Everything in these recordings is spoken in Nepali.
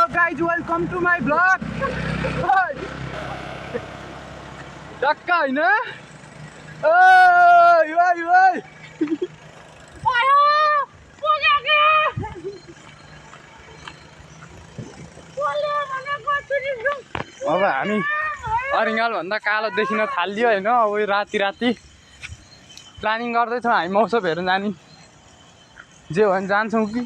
guys, welcome to my vlog. Dakka हैन ओइ ओइ ओइ अब हामी अरिङ्गाल भन्दा कालो देखिन थाल्यो हैन। अब राति राति प्लानिङ गर्दैछौँ हामी मौसम हेर्न जाने। जे हो भने जान्छौँ कि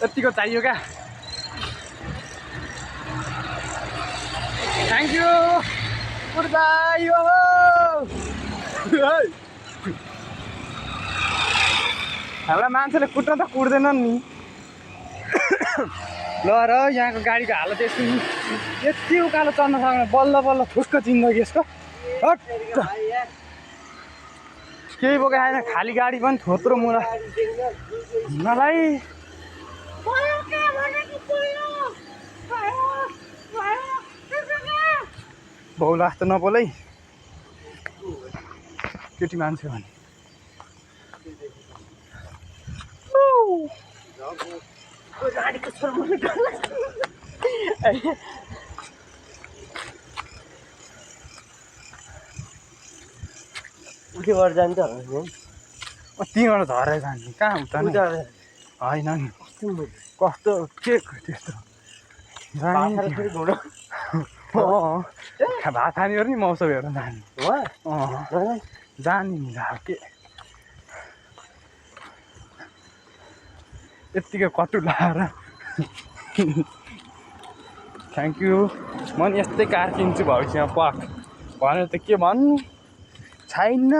यतिको चाहियो क्या। Thank you good by. हामीलाई मान्छेले कुट्न त कुट्दैनन् नि। ल र यहाँको गाडीको हालत यस्तो नि, यति उकालो चढ्न सक्दैन, बल्ल बल्ल ठुक्क चिन्द कि यसको केही बोके आएन, खाली गाडी पनि थोत्रो मुला मलाई बौला जस्तो नबोलै केटी मान्छे भने। उठेबाट जान्छ त्यहीँबाट झरेर जाने कहाँ हुन्छ नि होइन नि। कस्तो के त्यस्तो भात खाने नि मौसम हेर्न जाने जाने नि के यत्तिकै कटु लाएर। Thank you. म नि यस्तै कार किन्छु भविष्यमा पक भनेर त के भन्नु छैन।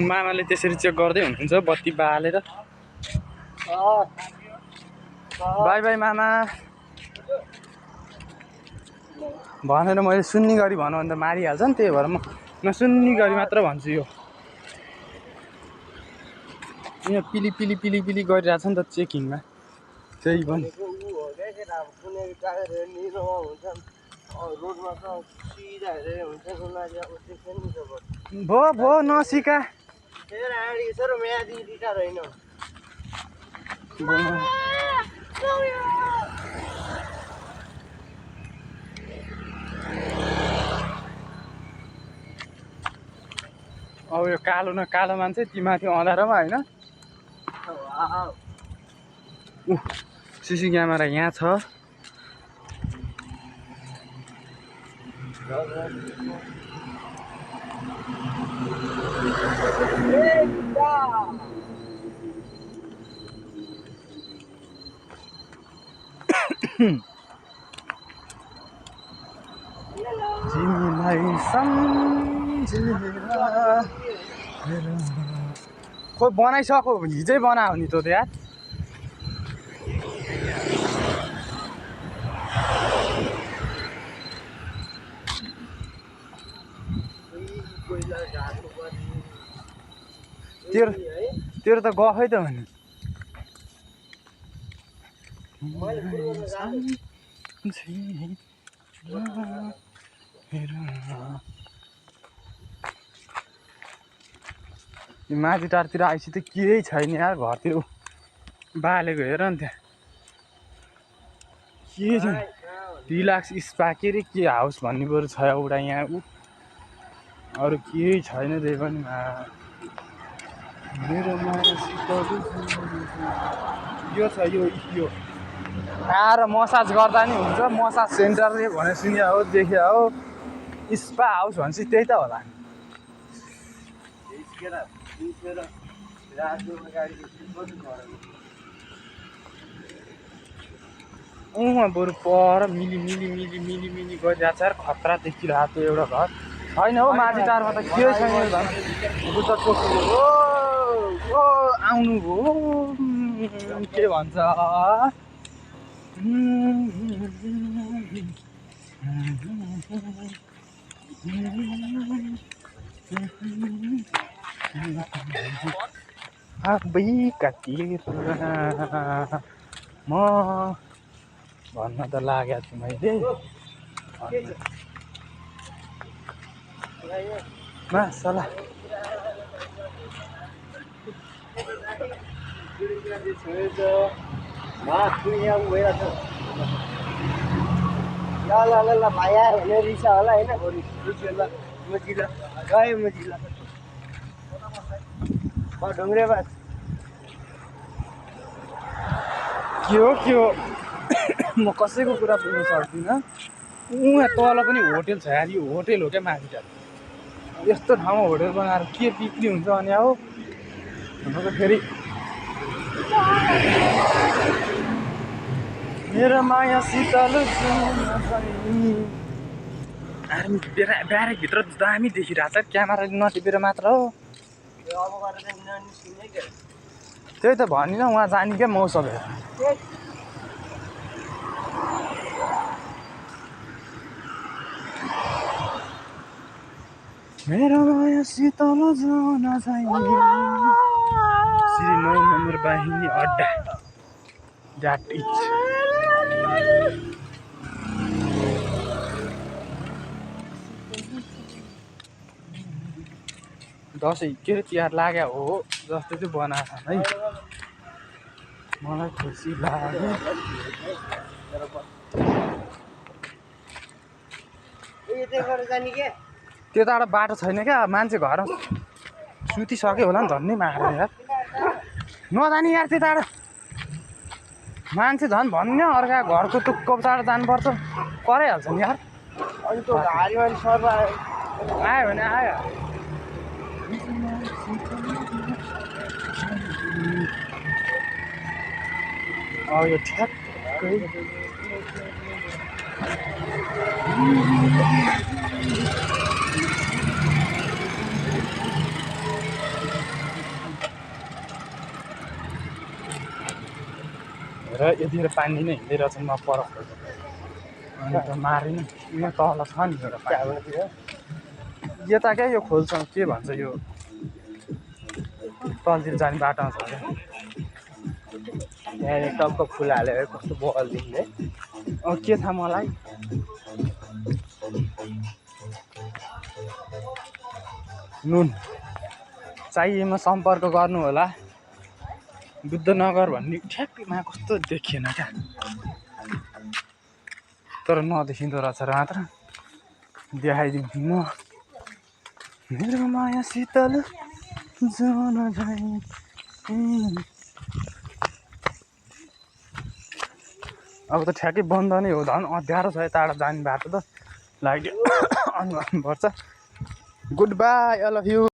मामाले त्यसरी चेक गर्दै हुनुहुन्छ बत्ती बालेर। बाई बाई मामा भनेर मैले सुन्ने गरी भनौँ भने त मारिहाल्छ नि, त्यही भएर म नसुन्ने गरी मात्र भन्छु। यो यहाँ पिली पिली पिली पिली गरिरहेछ नि त चेकिङमा, त्यही पनि भो भो नसिका अब यो कालो न कालो मान्छे ती माथि अँधारोमा होइन। सिसी क्यामेरा यहाँ छ। तिमीलाई सम्झेर खोइ बनाइसक्यो, हिजै बनायो नि त यार। तेरो त गफै त हो नि। माझी टारतिर आइसी त केही छैन यार, घरतिर बालेको हेर नि त्यहाँ के छ। रिल्याक्स स्पा के अरे के हाउस भन्ने बरु छ एउटा यहाँ, अरू केही छैन। त्यही पनि मेरो यो छ यो आएर मसाज गर्दा नि हुन्छ। मसाज सेन्टरले भने सुने हो देखे हो, स्पा हाउस भनेपछि त्यही त होला। बरु पर मिली मिली मिली मिली मिली गरिरहेको छ यार, खतरा देखिरहेको थियो एउटा घर छैन हो माझी टारमा त के छैन। आउनु हो के भन्छ आबै काटेर म भन्न त लागेको छु मैले मासला ल भाइ आयो भने रिसा होला होइन ल मजिलो गयो मजिलो ढुङ्ग्रे बास के हो म कसैको कुरा बुझ्न सक्दिनँ उहाँ तल पनि होटेल छ यार यो होटेल हो क्या माथि यस्तो ठाउँमा होटेल बनाएर के बिक्री हुन्छ भने अब हुनु त फेरि मेरो माया शीतल आर्मी ब्यारेकभित्र दामी देखिरहेको छ क्यामेरा नटिपेर मात्र हो त्यही त भनिनँ उहाँ जाने क्या मौसम मेरो माया शीतल जान चाहिए श्री 9 नम्बर बाहिनी अड्डा द्याट इज दसैँ के अरे तिहार लाग्यो हो जस्तो चाहिँ बनाएको है मलाई खुसी लाग्यो त्यताबाट बाटो छैन क्या मान्छे घर सुतिसक्यो होला नि झन्नै मारेर यार नजाने यार त्यताबाट मान्छे झन् भन्ने अर्का घरको टुक्कोबाट जानुपर्छ कराइहाल्छ नि यार आयो भने आयो यो ठ्याक्कै र यतिखेर पानी नै हिँड्दै रहेछ म पर अनि त मारिन यहाँ तल छ नि एउटा पानी यता क्या यो खोल्छ के भन्छ यो तलतिर जाने बाटोमा छ क्या यहाँ टक्क फुल हालेर कस्तो बल देखिने के थाहा मलाई नुन चाहिएमा सम्पर्क गर्नु होला बुद्धनगर भन्ने ठ्याक्कैमा कस्तो देखिएन क्या तर नदेखिँदो रहेछ र मात्र देखाइदिन्छु म मेरो माया शीतल जान चाहिए अब त ठ्याक्कै बन्द नै हो झन् अँध्यारो छ यताबाट जाने बाटो त लाग्यो पर्छ good by I love you